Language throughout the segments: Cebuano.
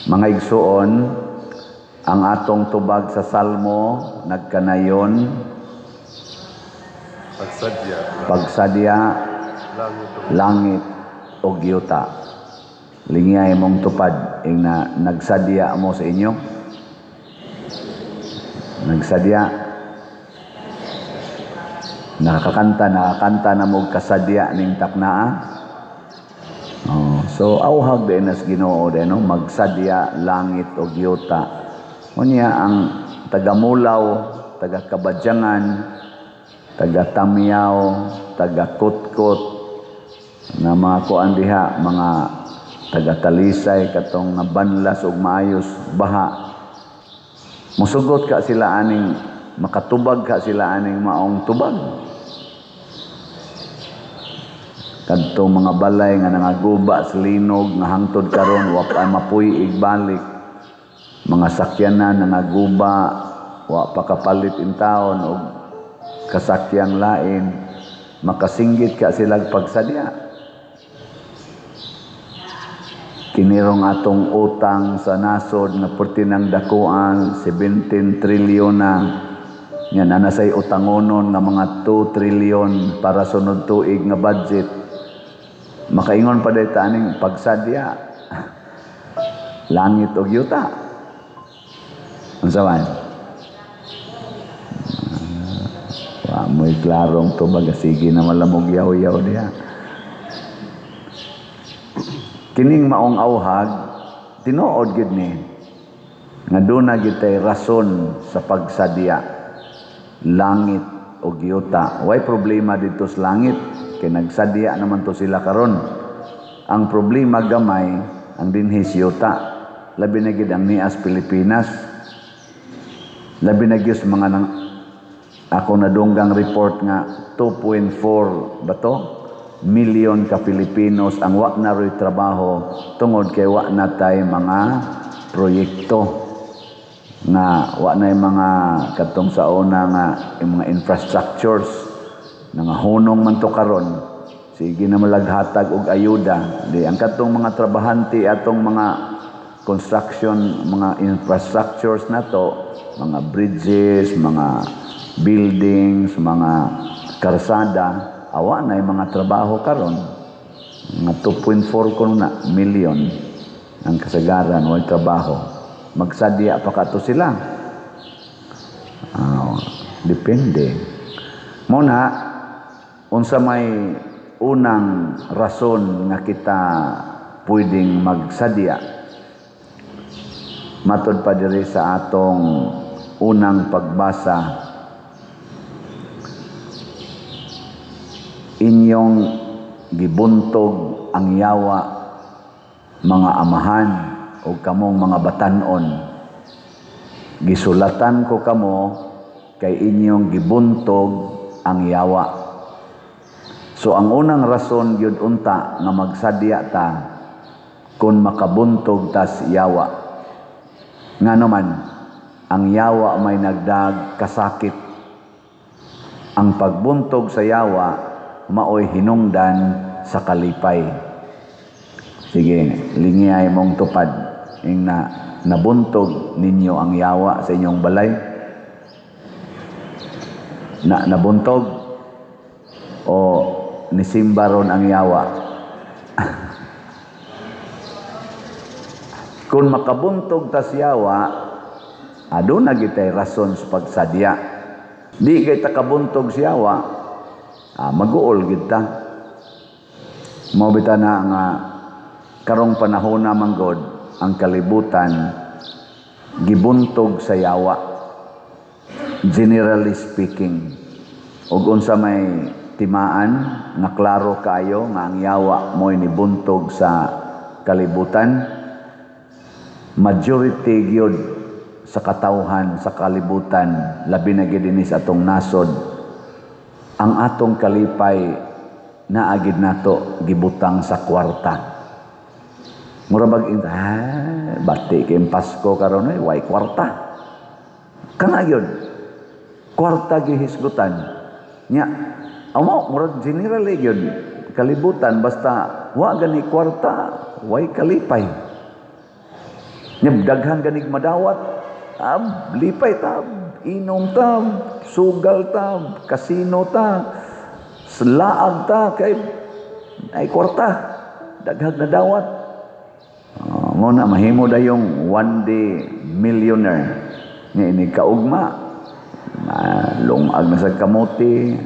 Mga igsuon, ang atong tubag sa Salmo nagkanayon Pagsadya, pagsadya langit ug langit ug yuta. Lingiyay mong tupad ing na nagsadya mo sa inyo. Nagsadya. Nakakanta na mo kasadya ning taknaa. Oh, so awhag din as Ginoo din, no, magsadya langit ug yuta. Unya ang taga-Mulaw, taga-Kabadyangan, taga-Tamyaw, taga-Kutkot, na mga kuan diha, mga taga-Talisay katong nabanlas og maayos baha. Musugot ka sila aning makatubag ka sila aning maong tubag. Kadtong mga balay nga nangaguba sa linog nga hangtod karon wa pa mapuy balik. Mga sakyanan nangaguba, wa pa kapalit intawon og kasakyang lain, makasinggit ka sila pagsadya. Kinirong atong utang sa nasod nga perti ng dakuan 17 trilyon na yan, anasay utangonon nga mga 2 trilyon para sunod tuig nga budget. Makaingon pa day aning pagsadya langit ug yuta. Unsa man? Wa mo'y klarong tubag, sige na malamog yaw-yaw diha. Kining maong awhag tinuod gid ni nga duna gid tay rason sa pagsadya langit ug yuta. Way problema dito sa langit kay nagsadya naman to sila karon. Ang problema gamay ang dinhi sa yuta, labi na gid ang nias Pilipinas. Labi na gyud sa mga nang ako nadunggang report nga 2.4 ba to milyon ka Filipinos ang wa na roy trabaho tungod kay wa na tay mga proyekto nga wa na mga katong sa una nga yung mga infrastructures nga hunong man to karon, sige na malaghatag og ayuda di ang katong mga trabahante atong mga construction, mga infrastructures na to, mga bridges, mga buildings, mga karsada, awa na yung mga trabaho karon. Mga 2.4 kuno na milyon ang kasagaran way trabaho. Magsadya pa kato sila. Depende. Muna, unsa may unang rason nga kita pwedeng magsadya? Matod pa diri sa atong unang pagbasa, inyong gibuntog ang yawa mga amahan o kamong mga batan-on. Gisulatan ko kamo kay inyong gibuntog ang yawa. So ang unang rason gyud unta nga magsadya ta kung makabuntog tas yawa. Ngano man, ang yawa may nagdag kasakit. Ang pagbuntog sa yawa maoy hinungdan sa kalipay. Sige, lingiyay mong tupad ing na nabuntog ninyo ang yawa sa inyong balay. Na nabuntog o nisimba ron ang yawa? Kung makabuntog tas yawa, aduna gitay rason sa pagsadya. Di kay takabuntog sa yawa, maguol gid ta. Mao bitaw na nga karong panahon na manggod ang kalibutan gibuntog sa yawa. Generally speaking, ug unsa may timaan nga klaro kaayo nga ang yawa mo'y nibuntog sa kalibutan, majority gyud sa katawhan sa kalibutan, labi na gyud dinhi sa atong nasod, ang atong kalipay naa gid nato gibutang sa kwarta. Mura bag bati kay Pasko karon ay way kwarta. Kana gyud kwarta gihisgutan. Nya amo murag generally gyud kalibutan basta wa gani kwarta way kalipay. Nya daghan ganig madawat, ab lipay ta, inom ta, sugal ta, kasino ta, laag ta kay ay kwarta, daghag na dawat. Mo na mahimo dayong one day millionaire. Nga inig kaugma, lungag na sa kamote,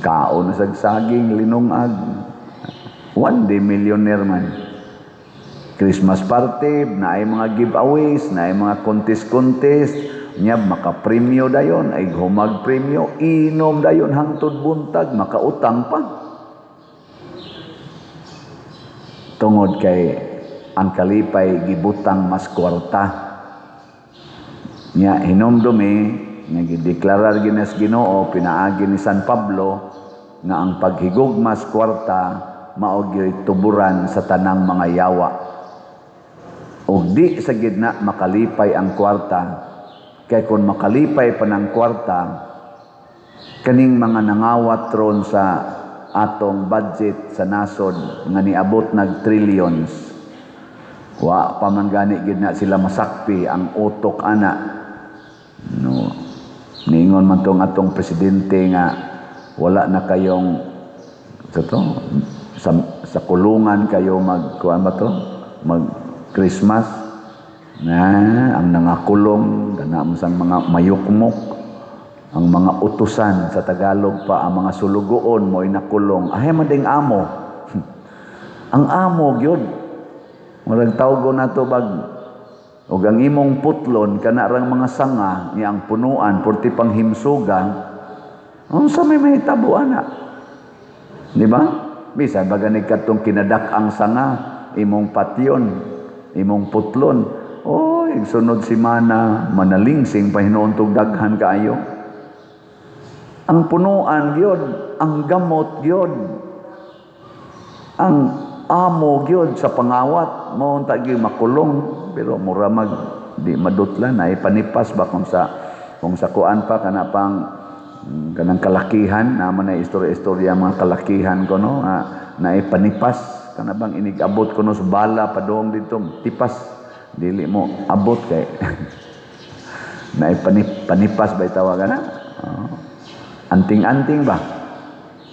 kaon na sa saging, linungag. One day millionaire man. Christmas party, naay mga giveaways, naay mga contest-contest, nya makapremyo dayon, ay humag premyo, inom dayon hangtod buntag, makautang pa. Tungod kay ang kalipay gibutang mas kwarta. Nya hinumdumi nga gideklarar ginas Ginoo pinaagi ni San Pablo nga ang paghigugma sa kwarta mao gyoy tuburan sa tanang mga yawa. Og di sa gidna makalipay ang kwarta, kay kung makalipay pa ng kwarta, kaning mga nangawat ron sa atong budget sa nasod nga niabot nag trillions, wa pa man gani gid na sila masakpi ang utok ana. No, niingon man tong atong presidente nga wala na kayong sa to sa kulungan kayo mag kuan ba to, mag Christmas na ang nangakulong kana mo sang mga mayukmok, ang mga utusan sa Tagalog pa, ang mga sulugoon mo'y nakulong. Ay man ding amo. Ang amo gyud murag tawgo nato bag og ang imong putlon kana rang mga sanga ni ang punuan purti panghimsuga, unsa may mahitabo ana, di ba? Bisan ba gani kadtong kinadak-ang sanga imong patyon, imong putlon, oy sunod semana manalingsing pa hinuon tog daghan kaayo. Ang punuan gyud, ang gamot gyud, ang amo gyud sa pangawat mo unta gyud makulong, pero mura mag di madutlan ay panipas ba kung sa kuan pa kana pang kanang kalakihan naman na istorya-istorya mga kalakihan ko no, na panipas kana bang inig-abot kuno sa bala padong dito tipas dili mo abot kay na panipas ba itawagan na? Oh. Anting-anting ba?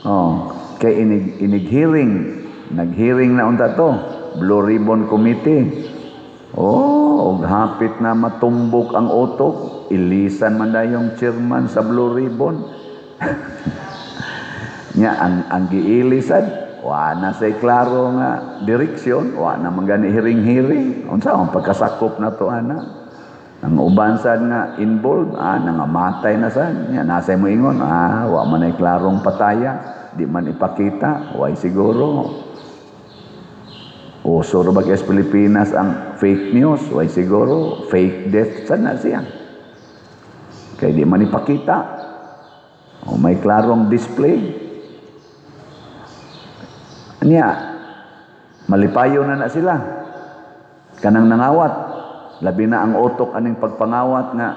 Oh, kay inig hearing, nag-hearing na unta to, Blue Ribbon Committee. Oh, og hapit na matumbok ang utok, ilisan man dayong chairman sa Blue Ribbon. Nya ang giilisan, wa na say klaro nga direksyon, wa na man gani hearing-hearing. Unsa ang pagkasakop na to ana? Ang uban sad nga involved, nangamatay na sad. Nya nasa mo ingon, wa man ay klarong pataya, di man ipakita, way siguro. Uso ra ba kay sa Pilipinas ang fake news, way siguro, fake death sad na siya. Kay di man ipakita. O may klarong display. Niya, malipayo na na sila. Kanang nangawat, labi na ang utok aning pagpangawat nga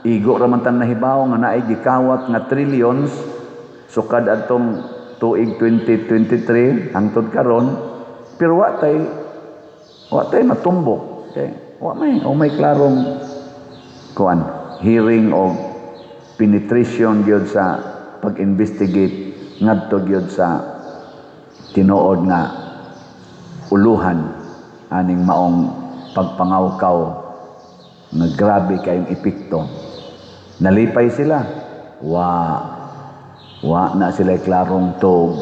igo ra man tan nahibaw nga naay gikawat nga trillions sukad adtong tuig 2023 hangtod karon, pero wa tay matumbok kay wa may o may klarong kuan hearing o penetration gyud sa pag-investigate ngadto gyud sa tinuod nga uluhan aning maong pagpangawkaw nga grabe kayong epekto. Nalipay sila. Wa na sila klarong tug.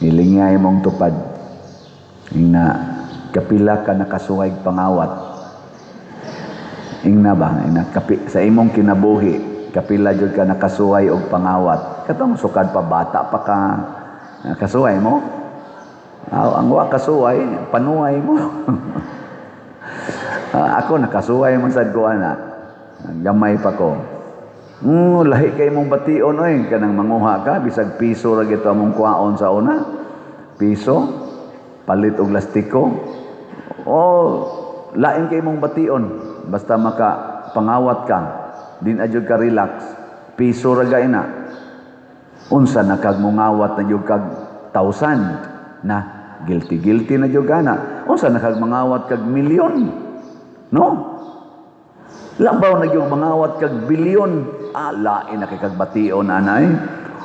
Nilingay mong tupad. Ingna kapila ka nakasuway pangawat. Ingna ba? Ingna kapi, sa imong kinabuhi, kapila jud ka nakasuway og pangawat. Katong sukad pa bata pa ka, kasuway mo? Aw, ang wa kasuway, panuway mo. Ako nakasuway man sad ko ana. Gamay pa ko. Lahi kay mong bation oy, kanang manguha ka bisag piso ra gito among kuhaon sa una. Piso palit og lastiko. O lain kay mong bation basta maka pangawat ka, din adyo ka relax. Piso ra gay na. Unsa na kag mungawat na jud kag 1,000 na. Guilty guilty na jud ana. Unsa na kag mangawat kag milyon? No? Labaw na gyud mangawat kag bilyon. Ah, lain na kay kag bation anay.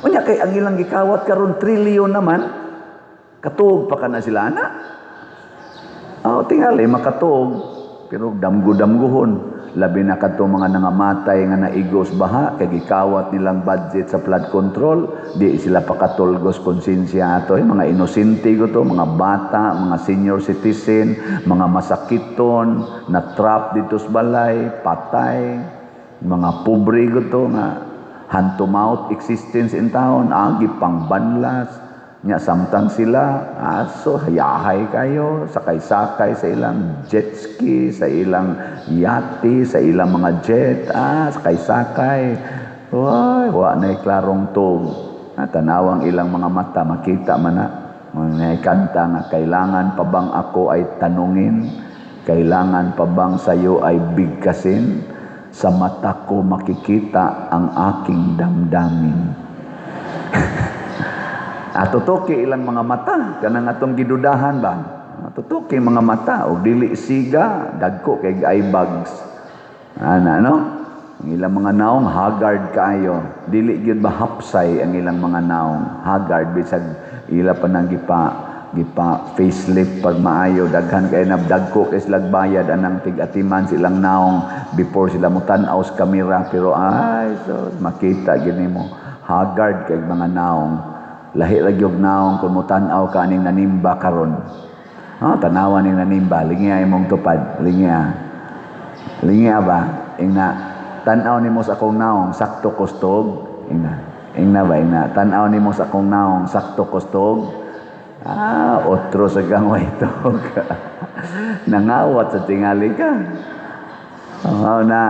Unya kay ang ilang gikawat karon trilyon naman. Katuog pa kana sila ana. Oh, tingali makatuog pero damgo-damgohon. Labi na kadto mga nangamatay nga naigos baha kay gikawat nilang budget sa flood control, di sila pakatulgos konsensya ato, eh, mga inosente ko to, mga bata, mga senior citizen, mga masakiton, na trap dito sa balay, patay, mga pobre ko to nga hand to mouth existence in town, agi pang banlas. Nya samtang sila, aso, hayahay kayo, sakay-sakay sa ilang jet ski, sa ilang yate, sa ilang mga jet, sakay-sakay. Way, wa na klarong tug. Tanawang ilang mga mata, makita man na. Mga kanta nga, "Kailangan pa bang ako ay tanungin? Kailangan pa bang sayo ay bigkasin? Sa mata ko makikita ang aking damdamin." Tutuki ilang mga mata kanang atong gidudahan ba? Tutuki mga mata og dili siga, dagko kay eye bags. Ana, no? Ang ilang mga naong haggard kaayo. Dili gyud ba hapsay ang ilang mga naong? Haggard bisag ila pa nang gipa facelift pag maayo, daghan kay na, dagko kay sila bayad anang tig-atiman silang naong before sila motan-aw sa kamera, pero ay, so makita gyud nimo haggard kay mga naong. Lahi ra gyud naong kung motan-aw ka aning nanimba karon. Oh, tanawa ning nanimba, lingiya imong tupad, lingiya. Lingiya ba? Ingna, tan-aw nimo sa akong naong, sakto kustog. Ingna. Ingna ba, ingna. Tan-aw nimo sa akong naong, sakto kustog. Ah, otro sa gangway tog. Nangawat sa tingali ka. Oh, na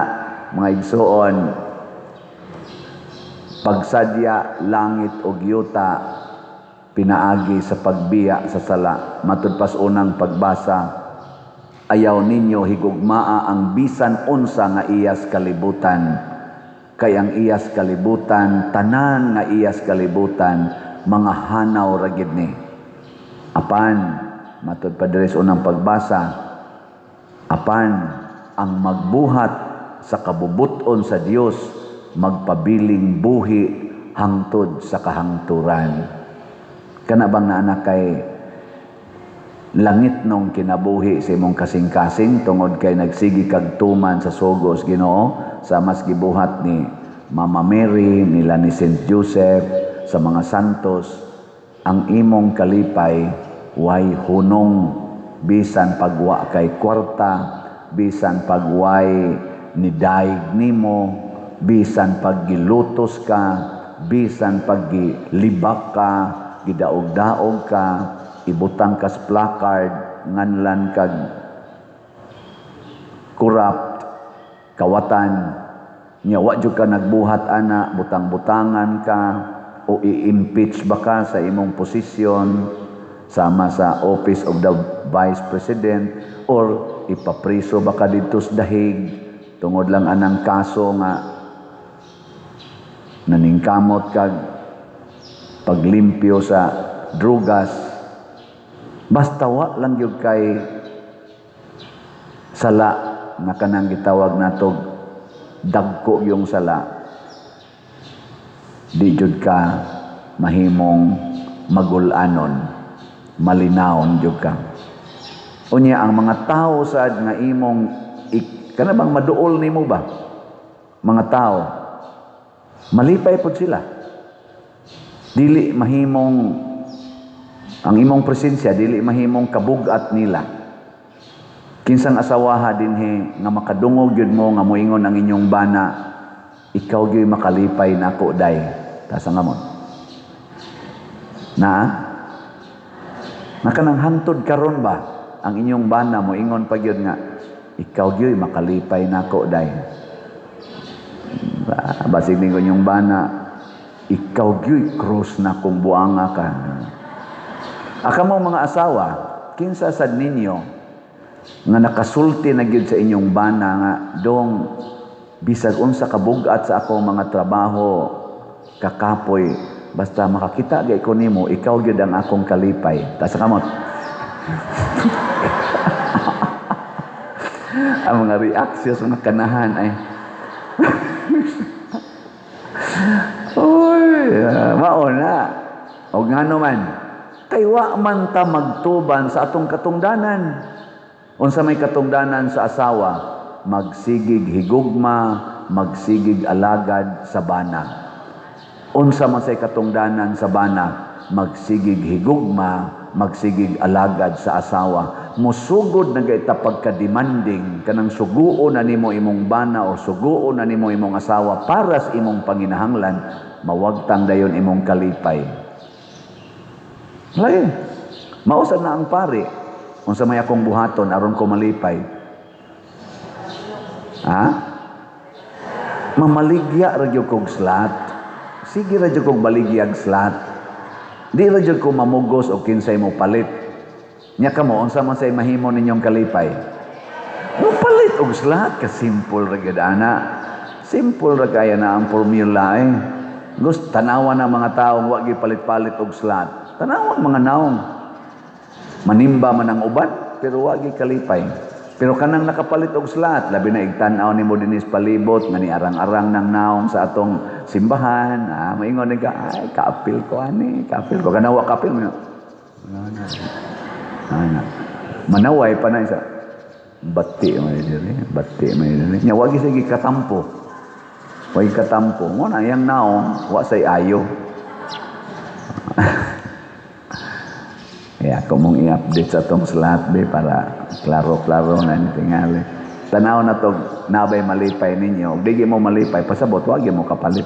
mga igsuon, pagsadya langit o yuta pinaagi sa pagbiya sa sala. Matud pas unang pagbasa, ayaw ninyo higugmaa ang bisan unsa nga iyas kalibutan, kay ang iyas kalibutan, tanan nga iyas kalibutan, mga hanaw ra gid ni. Apan matud pa diri sa unang pagbasa, apan ang magbuhat sa kabubuton sa Dios magpabiling buhi hangtod sa kahangturan. Kana bang naa kay langit nung kinabuhi sa imong kasing-kasing tungod kay nagsigi kag tuman sa sugos Ginoo, sa mas gibuhat ni Mama Mary, nila ni Saint Joseph, sa mga santos? Ang imong kalipay way hunong bisan pagwa kay kwarta, bisan pagway nidaig nimo, bisan paggilutos ka, bisan paggilibak ka, gidaog-daog ka, ibutang kas placard, nganlan kag corrupt, kawatan nya, wa jud ka nagbuhat ana, butang-butangan ka o i-impeach ba ka sa imong posisyon sama sa Office of the Vice President or ipapriso ba ka didto sa dahig tungod lang anang kaso nga naningkamot kag paglimpyo sa drugas. Basta wa lang gyud kay sala nga kanang gitawag nato dagko yung sala, di jud ka mahimong magulanon, malinawon jud ka. Unya ang mga tao sad nga imong kana bang maduol nimo ba, mga tao malipay pod sila. Dili mahimong ang imong presensya dili mahimong kabugat nila. Kinsang asawaha dinhi nga makadungog gyud mo nga moingon ang inyong bana, "Ikaw gyud makalipay nako, day"? Taas ang kamot. Na nakanang hangtod karon ba ang inyong bana moingon pa gyud nga, "Ikaw gyud makalipay nako, day"? Basig ningon inyong bana, "Ikaw gyud cross na kung buanga ka." Aka mo mga asawa, kinsa sad ninyo nga nakasulti na gyud sa inyong bana nga, "Dong, bisag unsa kabugat sa akong mga trabaho, kakapoy, basta makakita gay ko nimo, ikaw gyud ang akong kalipay"? Taas kamot. Ang mga reaksyon sa mga kanahan ay Uy, mao na. O ngano man, kay wa man ta magtuban sa atong katungdanan. Unsa may katungdanan sa asawa? Magsigig higugma, magsigig alagad sa bana. Unsa man say katungdanan sa bana? Magsigig higugma, magsigig alagad sa asawa. Musugod na gayta pagka-demanding kanang suguon na nimo imong bana o suguon na nimo imong asawa para sa imong panginahanglan, mawagtang dayon imong kalipay. Lagi. Mao sad na ang pari. Unsa may akong buhaton aron ko malipay? Ha? Mamaligya ra gyud kog slot. Sige ra gyud kog baligyag slot. Di ra gyud ko mamugos og kinsay mo palit. Nya kamo, unsa man say mahimo ninyong kalipay? Mo palit og slot, ka simple ra gyud ana. Simple ra kaya na ang formula eh. Gusto tanawa na mga tawo wa gyud palit-palit og slot. Tanawa mga naong. Manimba man ang uban, pero wa gyud kalipay. Pero kanang nakapalit og slot, labi na igtan-aw nimo dinhi sa palibot nga ni arang-arang ng naong sa atong simbahan, maingon ni ka, "Ay, kaapil ko ani, kaapil ko." Kana wa kaapil mo. Wala na. Ana. Manaway pa na isa. Bati man diri, bati man diri. Nya wa gyud sige katampo. Wa gyud katampo. Mo na yang naong wa say ayo. Kaya ako mong i-update sa atong slot be para klaro-klaro na ni tingali. Tanaw na to nabay malipay ninyo. Ug di mo malipay, pasabot wag mo kapalit.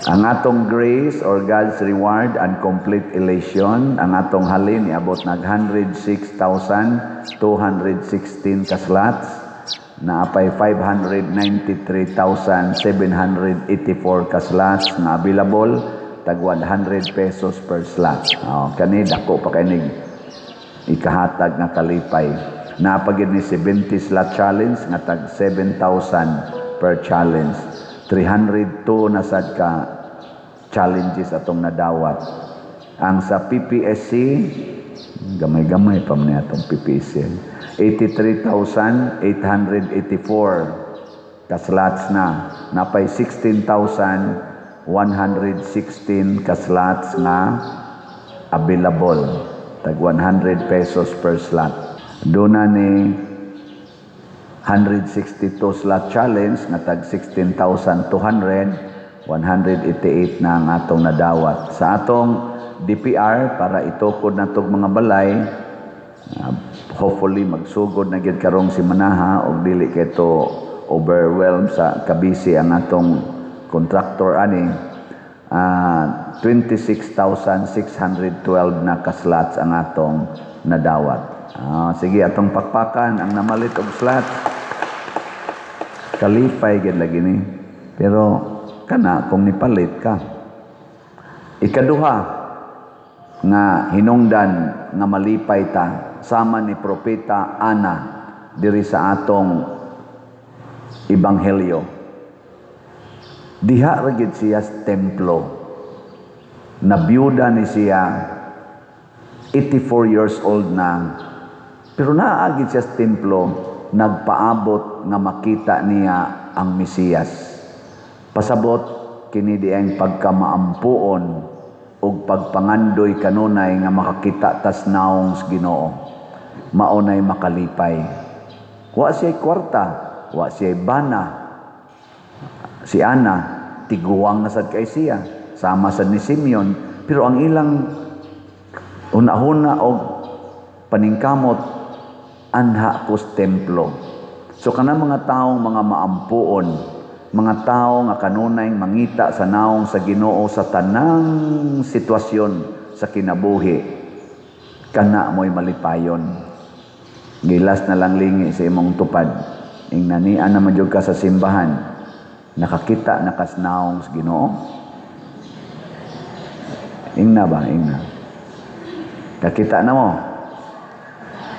Ang atong grace or God's reward and complete elation, ang atong halin iabot nag 106,216 ka slots, naapay 593,784 ka slots na available, tag 100 pesos per slot. Oh, kani dako pa kay nig ikahatag nga kalipay. Napagid ni 70 slot challenge nga tag 7,000 per challenge. 302 na sad ka challenges atong nadawat. Ang sa PPSC, gamay-gamay pa man ni atong PPSC. 83,884 ka slots na. Napay 16,116 ka slots nga available. Tag 100 pesos per slot. Doon na ni 162 slot challenge nga tag 16,200, 188 na ang atong nadawat. Sa atong DPR para itukod na tog mga balay, hopefully magsugod na gyud karong simanaha og dili kay to overwhelm sa kabisi ang atong contractor ani. 26,612 na ka-slots ang atong nadawat. Sige, atong pakpakan ang namalit og slots. Kalipay gid lagi ni. Pero kana kung nipalit ka. Ikaduha nga hinungdan nga malipay ta sama ni Propeta Ana diri sa atong ebanghelyo. Diha ra gid siya sa templo. Nabiyuda ni siya, 84 years old na. Pero naa gid siya sa templo, nagpaabot nga makita niya ang Mesiyas. Pasabot kini diang pagkamaampuon ug pagpangandoy kanunay nga makakita tas naong sa Ginoo. Maunay makalipay. Wa siya kwarta, wa siya bana. Si Ana, tiguang na sad kay siya, sama sad ni Simeon, pero ang ilang hunahuna og paningkamot, anha ko sa templo. So kanang mga taong mga maampuon, mga tao nga kanunay mangita sa naong sa Ginoo sa tanang sitwasyon sa kinabuhi, kana mo'y malipayon. Gilas na lang lingi sa imong tupad. Ing nanian naman jud ka sa simbahan, nakakita na kas naong sa Ginoo. Ingna ba? Ingna. Kakita na mo.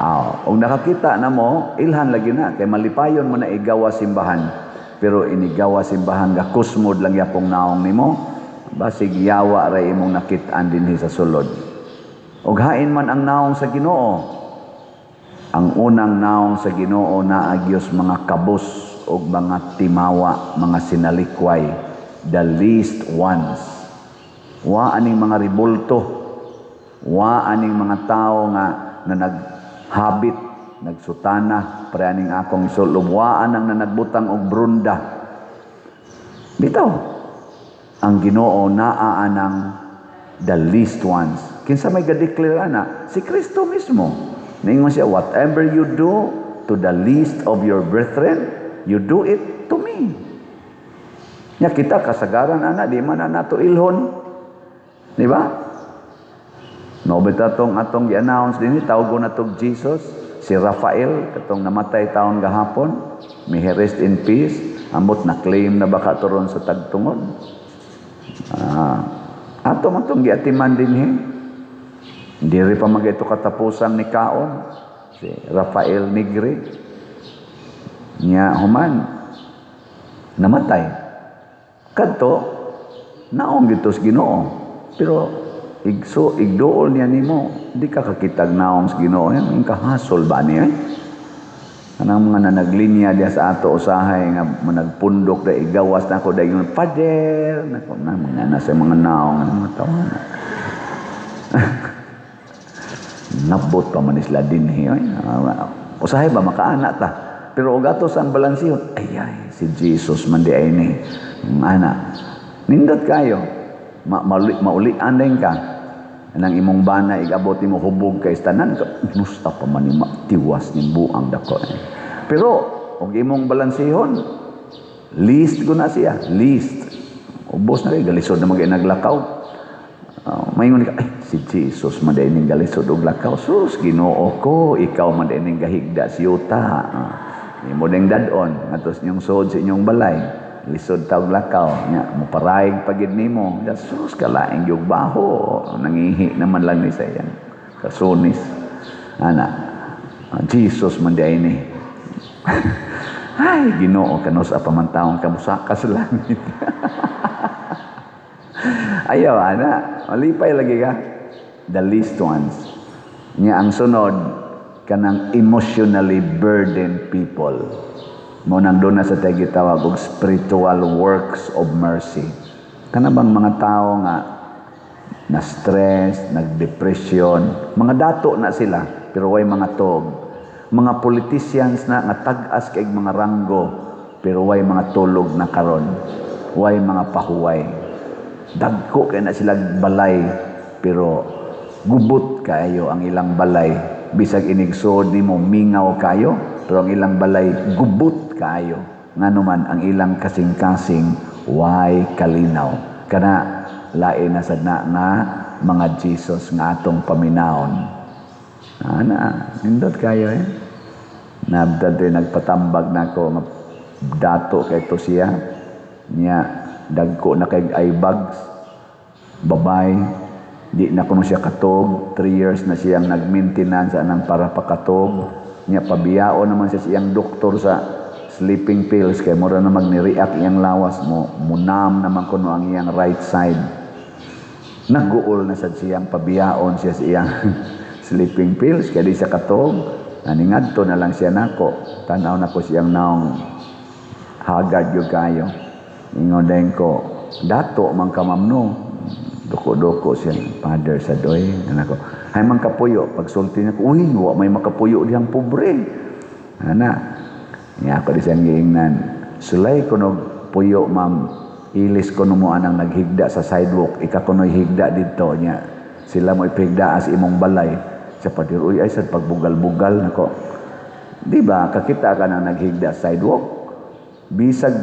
Aw, og nakakita na mo, ilhan lagi na kay malipayon mo na igawa simbahan. Pero inigawa simbahan ga kusmod lang yapong naong nimo, basig yawa ra imong nakit-an dinhi sa sulod. Og hain man ang naong sa Ginoo. Ang unang naong sa Ginoo naa gyud mga kabus og mga timawa, mga sinalikway, the least ones. Wa aning mga ribulto, wa aning mga tao nga na naghabit, nagsutana, pre aning akong isulob, wa anang na nagbutang og brunda. Bitaw, ang Ginoo naa anang the least ones. Kinsa may ga-declare ana? Si Kristo mismo. Ningon siya, "Whatever you do to the least of your brethren, you do it to me." Nya kita kasagaran ana, di man na nato ilhon. Di ba? No bita tong atong gi-announce dinhi, tawgon natog Jesus, si Rafael katong namatay taon gahapon. May he rest in peace. Ambot na claim na baka turon sa tagtungod. Ato man tong giatiman dinhi. Diri pa man ito katapusan ni kaon si Rafael Nigri. Nya human namatay. Kadto naong dito sa Ginoo. Pero igso igduol niya nimo, di ka kakitag naong sa Ginoo. Yan kahasol ba niya? Eh? Kanang mga nanaglinya diya sa ato usahay nga managpundok da igawas na ako dayon, "Father," nako na mga nasa mga naong ang mga tawana. Nabot pa man sila dinhi oy. Usahay ba makaana ta. Pero og ato sa balansihon, ay ay si Jesus man di ay ni. Ana. Nindot kayo. Maulian din ka. Nang imong bana igabot nimo hubog kay tanan ka nusta pa man ni tiwas ni buang dako. Eh. Pero og imong balansihon, least ko na siya, least. Ubos na kay galisod na mag naglakaw. Maingon ka, "Ay, si Jesus man diay ning galisod og lakaw. Sus, Ginoo ko, ikaw man diay ning gahigda sa yuta." Imo ding dad-on ngadto sa inyong sod sa inyong balay. Lisod ta og lakaw nya moparaig pagid nimo. Sus, kalaing gyud baho. Nangihi naman lang ni sa iyang kasunis. Ana, Jesus man diay ni. Ay, Ginoo, kanus pa man taon ka musaka sa langit. Ayaw, ana. Malipay lagi ka. The least ones. Nya ang sunod, kanang emotionally burdened people. Mo nang doon na sa tayo gitawag og spiritual works of mercy. Kana bang mga tao nga na stress, nagdepression, mga dato na sila, pero way mga tog. Mga politicians na nga tag-as kay mga ranggo, pero way mga tulog na karon. Way mga pahuway. Dagko kay na sila balay, pero gubot kayo ang ilang balay. Bisag inigsod nimo mingaw kayo, pero ang ilang balay gubot kayo. Ngano man ang ilang kasing-kasing way kalinaw. Kana lain na sad na nga mga Jesus nga atong paminawon. Ana, nindot kayo eh. Nabdad nagpatambag na ako nga dato kay to siya. Nya dagko na kay eye bags. Babay, di na kuno siya katog. 3 years na siyang nag-maintenance anang para pakatog. Nya pabiyaon naman siya siyang doktor sa sleeping pills kay mura na magni-react iyang lawas mo. Munam naman kuno ang iyang right side. Naguol na sad siyang pabiyaon siya sa iyang sleeping pills kay di siya katog. Naningadto na lang siya nako. Tanaw nako siyang naong, hagad gyud kayo. Ingon din ko, "Dato man ka, ma'am, no?" Duko-duko siya, "Father sa doy." Anak ko, "Hay man kapuyo." Pagsulti niya ko, "Uy, wa may makapuyo dihang pobre." Ana, niya ako di siyang giingnan. "Sulay ko no puyo, ma'am. Ilis ko no mo anang naghigda sa sidewalk. Ika ko no'y higda dito." Niya, sila mo ipigda as imong balay. Sa padir, "Uy, ay sa pagbugal-bugal nako." Di ba, kakita ka nang naghigda sa sidewalk? Bisag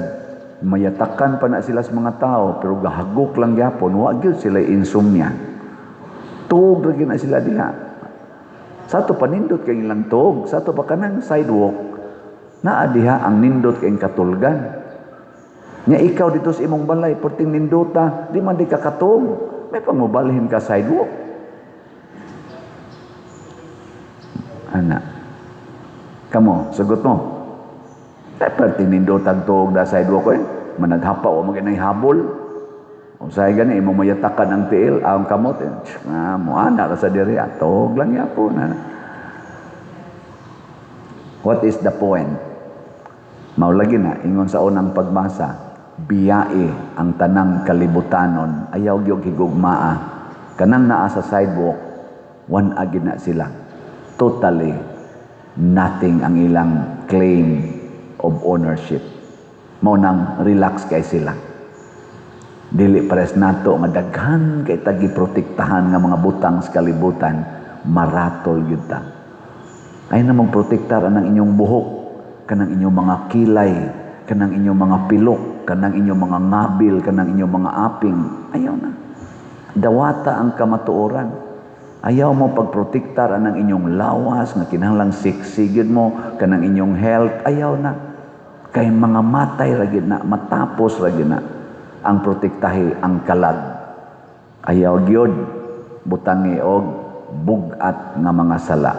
mayatakan pa na sila sa mga tao, pero gahagok lang gyapon, wa gyud sila insomnia. Tuog ra gyud na sila diha. Sa ato panindot kay ilang tuog, sa ato pa kanang sidewalk, naa diha ang nindot kay katulgan. Nya ikaw dito sa imong balay, perting nindota, di man di ka katog, may pangubalhin ka sidewalk. Ana. Kamo, sagot mo. Ay, perting nindotag tuog da sidewalk eh. Managhapa o maginay habol. Usahay gani imo mayatakan ang tiil, ang kamot, eh, ah, muana ra sa diri, atog lang yapon na. What is the point? Mao lagi na ingon sa unang pagbasa, biyae ang tanang kalibutanon, ayaw gyud higugmaa. Kanang naa sa sidewalk, wan-a gyud na sila. Totally nothing ang ilang claim of ownership. Mao nang relax kay sila. Dili pares nato nga daghan kay tagi protektahan nga mga butang sa kalibutan, maratol gyud ta. Ay na mong protektar anang inyong buhok, kanang inyong mga kilay, kanang inyong mga pilok, kanang inyong mga ngabil, kanang inyong mga aping. Ayaw na. Dawata ang kamatuoran. Ayaw mo pagprotektar anang inyong lawas nga kinahanglang sexy gyud mo, kanang inyong health, ayaw na. Kay mga matay ra gyud na, matapos ra gyud na ang protektahi ang kalag. Ayaw gyud butangi og bug-at nga mga sala.